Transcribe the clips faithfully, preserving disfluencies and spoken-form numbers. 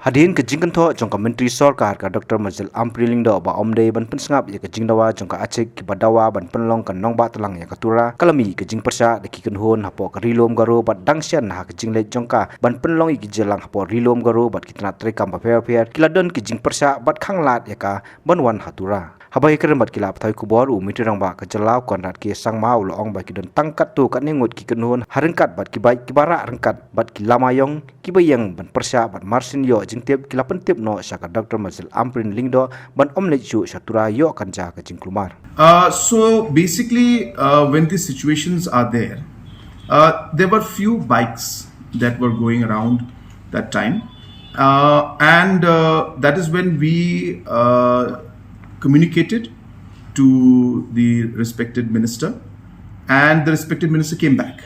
Hadien ka jingkynthoh jong ka Myntri Sorkar ka Dr Mazel Ampareen Lyngdoh ba ym dei ban pynsngap ïa ka jingdawa jong ka ACHIK kiba dawa ban pynlong ka nongbah tlang ïa ka Tura, ka la mih ka jingpyrshah da ki kynhun hapoh ka Ri-lum Garo bad dang shen ha ka jingleit jong ka ban pynlong ïa ki jingïalang hapoh Ri-lum Garo bad ki tnat treikam bapher bapher, ki la don ki jingpyrshah bad khanglad ïa ka ban wan ha Tura. Haba ïakren bad ki lad pathai khubor, u Myntri Rangbah ka jylla u Conrad K Sangma u la ong ba ki don tang katto katne ngut ki kynhun ha ryngkat bad ki bike kiba rah ryngkat bad ki lama ïong kiba ïeng ban pyrshah bad marsien ïoh jingtip ki la pyntip noh sha ka Dr Mazel Ampareen Lyngdoh ban ym leit shuh sha Tura ïoh kan jia ka jingkulmar. Uh, so basically, uh, when these situations are there, uh, there were few bikes that were going around that time, uh, and uh, that is when we uh, communicated to the respected minister, and the respected minister came back.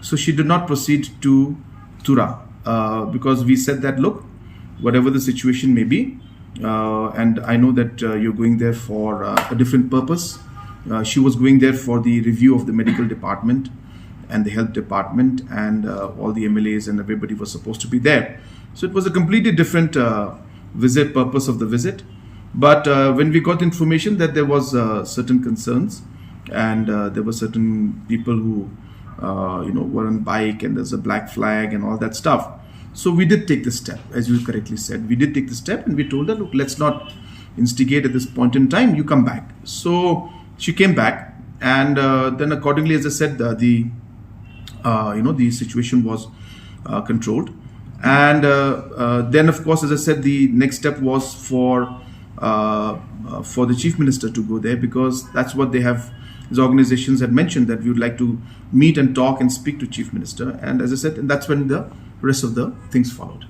So she did not proceed to Tura uh, because we said that, look, whatever the situation may be, uh, and I know that uh, you're going there for uh, a different purpose. Uh, she was going there for the review of the medical department and the health department, and uh, all the M L As and everybody was supposed to be there. So it was a completely different uh, visit, purpose of the visit. But uh, when we got information that there was uh, certain concerns, and uh, there were certain people who, uh, you know, were on bike, and there's a black flag and all that stuff. So we did take the step, as you correctly said. We did take the step, and we told her, look, let's not instigate at this point in time. You come back. So she came back, and uh, then accordingly, as I said, the, the uh, you know, the situation was uh, controlled. And uh, uh, then, of course, as I said, the next step was for uh, uh, for the chief minister to go there, because that's what they have. These organizations had mentioned that we would like to meet and talk and speak to chief minister. And as I said, and that's when the rest of the things followed.